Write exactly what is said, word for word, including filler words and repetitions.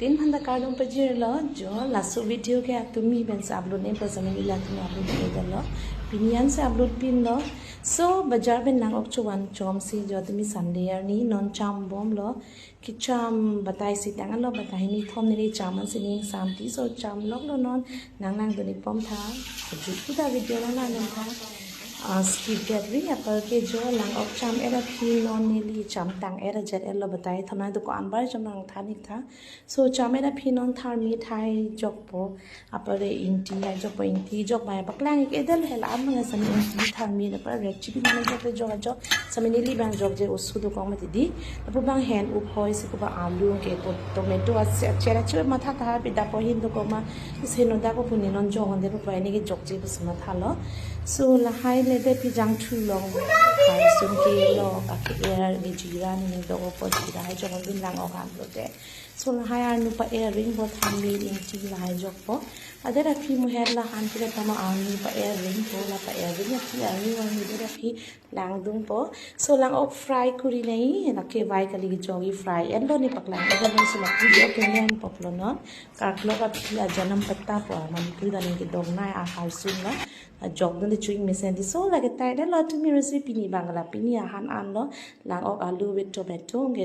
Pini aphan ta kardom pajirlo, jo laso video ke atumi pensi upload ne, pensi neli la tumi upload ne dalo. Pini ansi upload pinlo. So, bajar pen lang-ok chovan chomsi, jo tumi Sunday arni non cham bomlo. Kecham batai sitang alo, batai hini thom neli cham ansi ning samti. So, cham loklo non, nang nangdun-ik pom tha. Jutu ta video nang nang tha. Ah, skip det ri, apar ke jo lang-ok cham-et aphi non neli cham tang-et ajet-etlo, batai thom nang dukan bar cham nang than-ik tha. So, cham-et aphi non tharmit hai jokpo, apar ingti hai jokpo, ingti jok bai paklang-ik edel hel am nang sami ingti tharmit, apar rek chipi nang jok te jok ajok, sami neli bang jokje osu dokok mati di, lapu bang hen uphoi si ko ba alu ke ko tomato ase achera chu matha tha pi dapo hin dokok ma, is heno dako puni non jok honde ko pai ne ke jokje pusi mathalo. So, lahai le de pi jangthu long, hai sun ke lo, ake er ni jira ni doko po jira hai jok dun lang-ok an lo de. So, lahai arnu pa-er ringpo, tharmit ingti lahai jokpo. Adet aphi muhet la han kira tama arnu pa-er ringpo, la pa-er ring aphi arnu arnu adet aphi langdunpo. So, lang-ok fry kuri nai, lake vai kali kejok-i fry. En lo ne paklang, en lo ne sila video ke nen poklo non. Karklok aphi ajanam patta po, Manipur dan ke dong nai ahar sun la. Ajok dun de chuing mesen di. So, lake tai de lo tumi recipe pini bang la, pini ahan an lo. Lang-ok alu with tomato ke